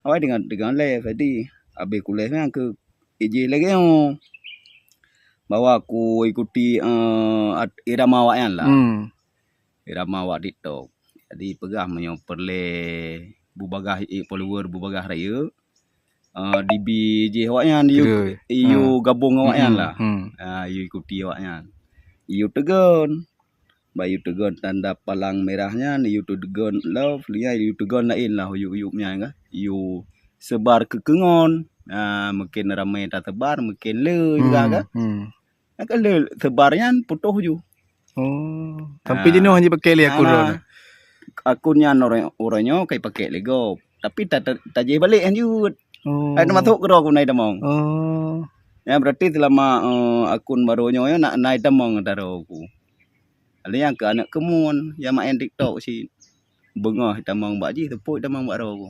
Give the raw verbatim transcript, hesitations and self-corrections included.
Awai dengan dengan lé tadi. Habis kuleh nyan ke ijih lagi oh. Bahwa aku ikuti uh, irama awak nyan lah. Hmm. Irama awak TikTok. Jadi peugah meunyoe peureulée bubagaih eh, follower bubagaih raya uh, dibi jih awak nyan you, you hmm. gabung awak nyan hmm. lah. Hmm. Uh, you ikuti awak nyan. You tegon. Ba you tegon tanda palang merah nyan, you tegon love, liai you tegon lain lah uyup-uyup nyan kan. You sebar keukeungon. Uh, mungkin ramai tak sebar, mungkin le juga hmm. kan. Hmm. Kan le sebar nyan putoh ju. Oh, sampai ha. Jenuh je pakai lé akun nah, nah. Akun nyan orang orang nyoe kai pakai lé gob. Tapi tajih balik lanjut. Oh. Ada masuk ke aku naik tamong. Oh. Ya berarti selama uh, akun baru nyoe nak naik tamong taro aku. Ada yang ke anak kemun yang main TikTok si bengah tamong bak jih tepuk tamong bak ro aku.